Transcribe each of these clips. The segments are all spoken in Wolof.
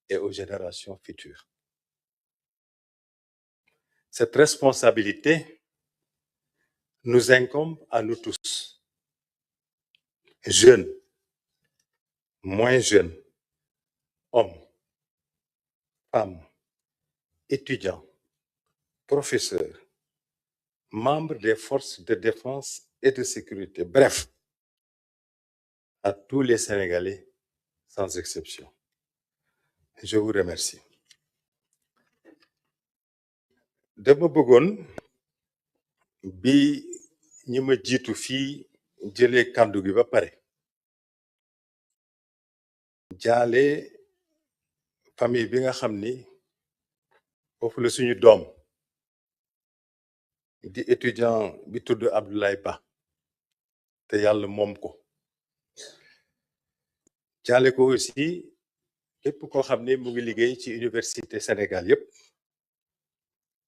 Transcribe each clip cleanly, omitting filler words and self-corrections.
et aux générations futures. Cette responsabilité nous incombe à nous tous, jeunes, moins jeunes, hommes, femmes, étudiants, professeurs, membres des forces de défense et de sécurité, bref, à tous les Sénégalais sans exception. Je vous remercie. dama bëggoon bi ñi ma jiitu fii jëlee kàddu gi ba pare jaale famille bi nga xam ni foofu la suñu doom di étudiant bi tudd Abdoulaye Ba te yàlla moom ko jaale ko aussi képp koo xam ni mu ngi liggéey ci université Sénégal yépp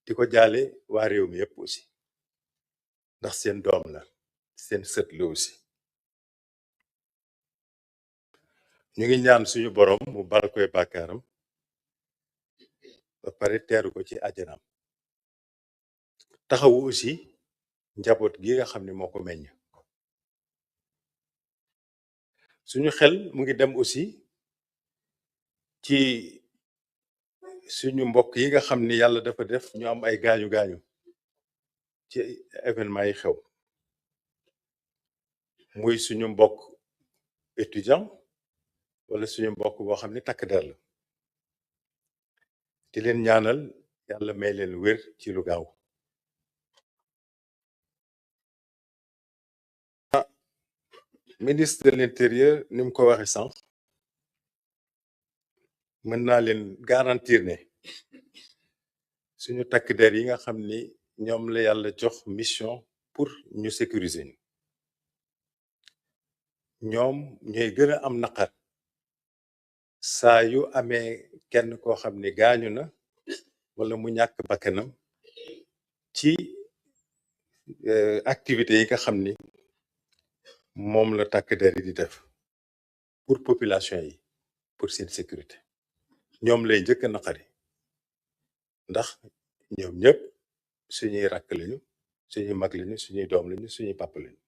di ko jaale waa réew mi yépp aussi ndax seen doom la seen sët la aussi ñu ngi ñaan suñu borom mu bal koy bàkkaaram ba pare teeru ko ci àjjanam taxawu aussi njaboot gi nga xam ne moo ko meññ suñu xel mu ngi dem aussi ci suñu mbokk yi nga xam ni yàlla dafa def ñu am ay gaañu-gaañu ci événement yi xew muy suñu mbokk étudiant wala suñu mbokk boo xam ni takk der la di leen ñaanal yàlla may leen wér ci lu gaaw ministre de l'intérieur ni mu ko waxe sànq mën naa leen garantir ne suñu takk der yi nga xam ni ñoom la yàlla jox mission pour ñu sécuriser ñu ñoom ñooy gën a am naqar saa yu amee kenn koo xam ni gaañu na wala mu ñàkk bakkanam ci activités yi nga xam ni moom la takk der yi di def pour population yi pour seen sécurité ñoom lay njëkk a naqari ndax ñoom ñëpp suñuy rakk lañu suñuy mag lañu suñuy doom lañu suñuy pàpp lañu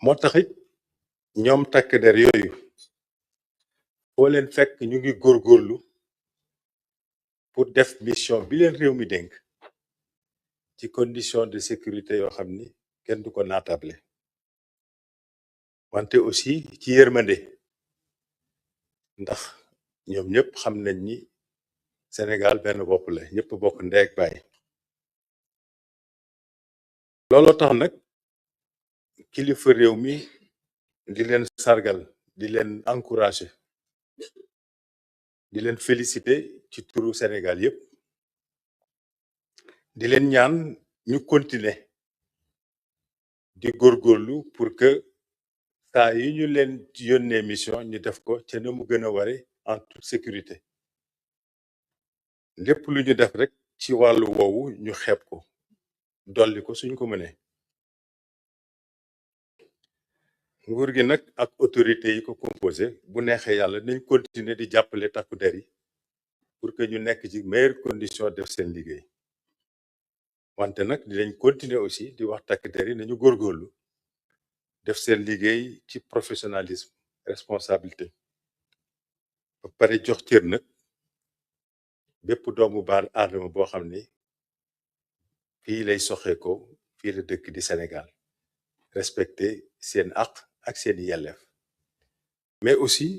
moo taxit ñoom takk der yooyu foo leen fekk ñu ngi góorgóorlu pour def mission bi leen réew mi dénk ci condition de sécurité yoo xam ni kenn du ko naatable wante aussi ci yërmande ndax ñoom ñëpp xam nañ ni Sénégal benn bopp la ñëpp bokk ndey ak baay looloo tax nag kilifa réew mi di leen sargal di leen encourager di leen féliciter ci turu Sénégal yépp di leen ñaan ñu continuer di góorgóorlu pour que saa yi ñu leen yónnee mission ñu def ko ca na mu gën a ware en toute sécurité lépp lu ñu def rek ci wàllu woowu ñu xeeb ko dolli ko suñ ko mënee nguur gi nag ak autorité yi ko composé bu neexee yàlla nañ continuer di jàppale takku der yi pour que ñu nekk ci meilleure condition def seen liggéey wante nag dinañ continuer aussi di wax takk der yi nañu góorgóorlu def seen liggéey ci professionnalisme responsabilité ba pare jox cër nag bépp doomu baar aadama boo xam ni fii lay soxee ko fii la dëkk di Sénégal respecter seen àq ak seen yelleef mais aussi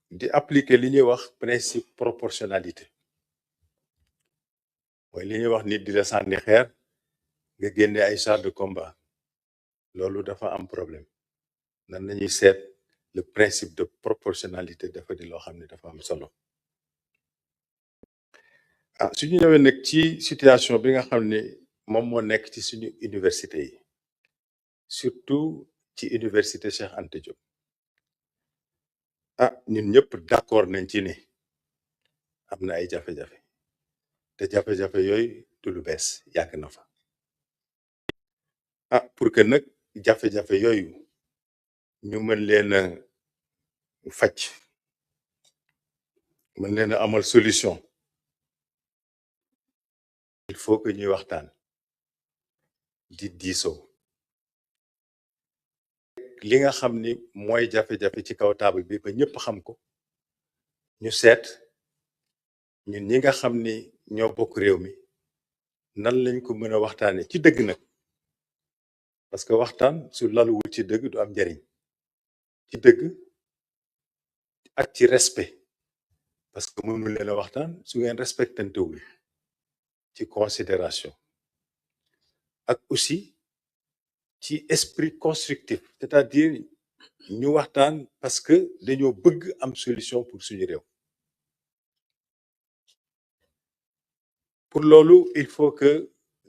di appliquer li ñuy wax principe proportionnalité mooy li ñuy wax nit di la sànni xeer nga génne ay chars de combat loolu dafa am problème nan nañuy seet le principe de proportionnalité dafa di loo xam ne dafa am solo suñu ñëwee nag ci situation bi nga xam ne moom moo nekk ci suñu université yi surtout ci université Cheikh Anta Diop ñun ñëpp d'accord nañ ci ne am na ay jafe-jafe te jafe-jafe yooyu du lu bees yàgg na fa pour que nag jafe-jafe yooyu ñu mën leen a faj mën leen a amal solution il faut que ñuy waxtaan di diisoo li nga xam ni mooy jafe-jafe ci kaw table bi ba ñëpp xam ko ñu seet ñun ñi nga xam ni ñoo bokk réew mi nan lañ ko mën a waxtaane ci dëgg nag parce que waxtaan su laluwul ci dëgg du am njariñ ci dëgg ak ci respect parce que mënu leen a waxtaan su ngeen respectantewul ci considération ak aussi ci esprit constructif c'est-à-dire ñu waxtaan parce que dañoo bëgg am solution pour suñu réew pour loolu il faut que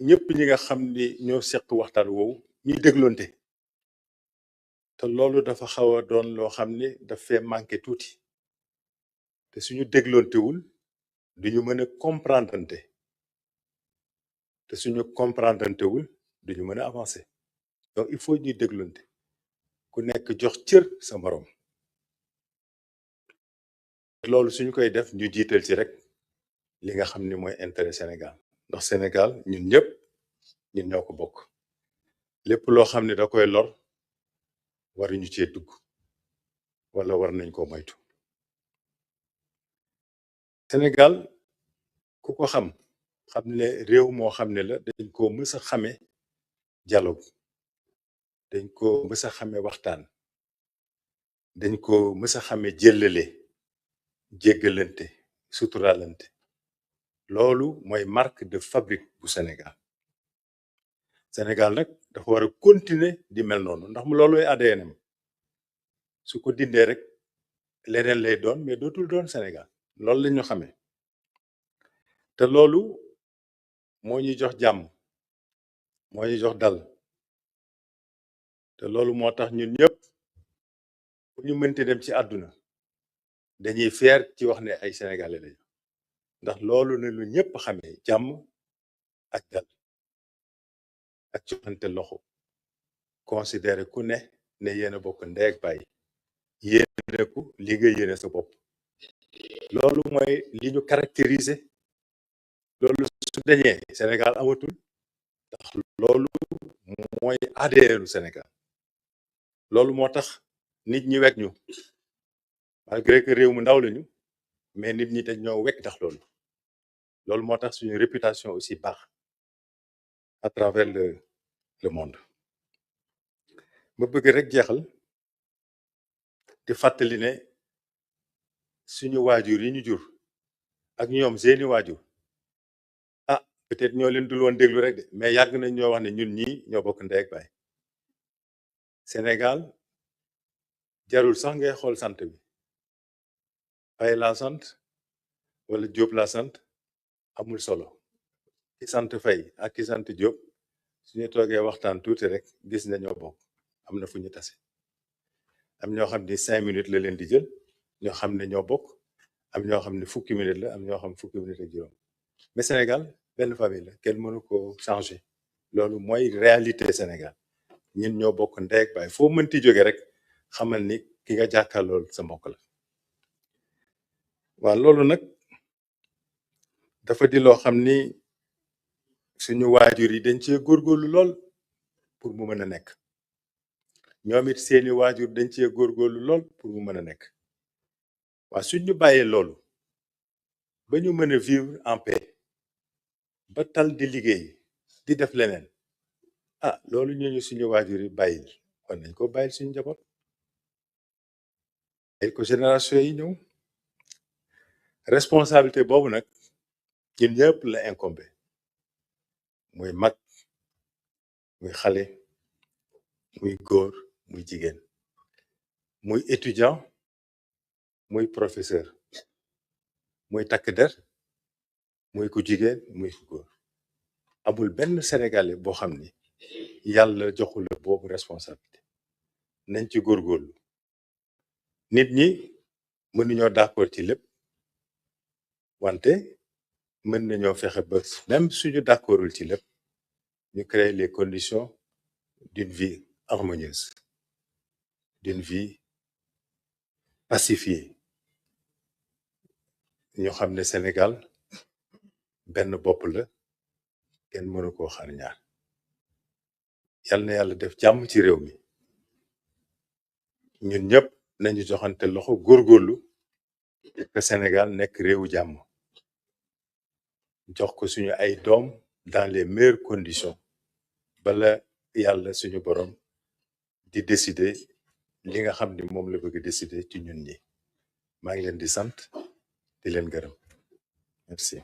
ñëpp ñi nga xam ni ñoo seq waxtaan woowu ñuy dégloonte te loolu dafa xaw a doon loo xam ni daf fee manqué tuuti te suñu dégloontewul duñu mën a comprendrante te suñu comprendrantewul duñu mën a avancer donc il faut ñuy dégloonte ku nekk jox cër sa morom loolu suñu koy def ñu jiital ci rek li nga xam ni mooy intérêt Sénégal ndax Sénégal ñun ñëpp ñun ñoo ko bokk lépp loo xam ne da koy lor waruñu cee dugg wala war nañ ko moytu Sénégal ku ko xam xam ne réew moo xam ne la dañ ko mës a xame dialogue dañ ko mës a xame waxtaan dañ ko mës a xame jëllale jéggalante suturalante loolu mooy marque de fabrique bu Sénégal Sénégal nag dafa war a continuer di mel noonu ndax mu looluy ADN-am su ko dindee rek leneen lay doon mais dootul doon Sénégal loolu la ñu xamee te loolu moo ñuy jox jàmm moo ñuy jox dal te loolu moo tax ñun ñëpp bu ñu mënti dem ci àdduna dañuy fier ci wax ne ay sénégalais lañu ndax loolu ne lu ñëpp xamee jàmm ak dal ak joxante loxo considéré ku ne yéen a bokk ndey ak baay yéene ko li nga yéene sa bopp loolu mooy li ñu caractériser loolu su dañee Sénégal amatul ndax loolu mooy ADN Sénégal loolu moo tax nit ñi wekk ñu malgré que réew mu ndaw lañu mais nit ñi dañ ñoo wekk tax loolu moo tax suñu réputation aussi baax à travers le monde ma bëgg rek jeexal di fàttali ne suñu waajur yi ñu jur ak ñoom seeni waajur ah peut-être ñoo leen dul woon déglu rek de mais yàgg nañ ñoo wax ne ñun ñii ñoo bokk ndey ak baay Sénégal jarul sax ngay xool sant bi Faye laa sant wala Diop laa sant amul solo ki sant Faye ak ki sant Diop suñu toogee waxtaan tuuti rek gis na ñoo bokk am na fu ñu tase am ñoo xam ni 5 minutes la leen di jël ñoo xam ne ñoo bokk am ñoo xam ne fukki minutes la am ñoo xam fukki minutes ak juróom mais Sénégal benn famille la kenn mënu ko changer loolu mooy réalité Sénégal ñun ñoo bokk ndey ak baay foo mënti jóge rek xamal ni ki nga jàkkaarlool sa mbokk la waaw loolu nag dafa di loo xam ni suñu waajur yi dañ cee góorgóorlu lool pour mu mën a nekk ñoom it seeni waajur dañ cee góorgóorlu lool pour mu mën a nekk waaw suñ ñu bàyyee loolu ba ñu mën a vivre en paix ba tal di liggéey di def leneen ah loolu ñu suñu waajur yi bàyyil kon nañ ko bàyyil suñu njaboot ay ko génération yi ñëw responsabilité boobu nag ñun ñëpp la incombé muy mag muy xale muy góor muy jigéen muy étudiant muy professeur muy takk der muy ku jigéen muy ku góor amul benn sénégalais boo xam ni yàlla joxul la boobu responsabilité nañ ci góorgóorlu nit ñi mënuñoo d'accord ci lépp wante mën nañoo fexe ba même suñu d'accordul ci lépp ñu créer les conditions d'une vie harmonieuse d'une vie pacifiée ñu xam ne Sénégal benn bopp la kenn mënu koo xar ñaar yal na yàlla def jàmm ci réew mi ñun ñëpp nañu joxante loxo góorgóorlu que Sénégal nekk réewu jàmm jox ko suñu ay doom dans les meilleures conditions bala yàlla suñu borom di décider li nga xam ni moom la bëgg décider ci ñun ñi maa ngi leen di sant di leen gërëm merci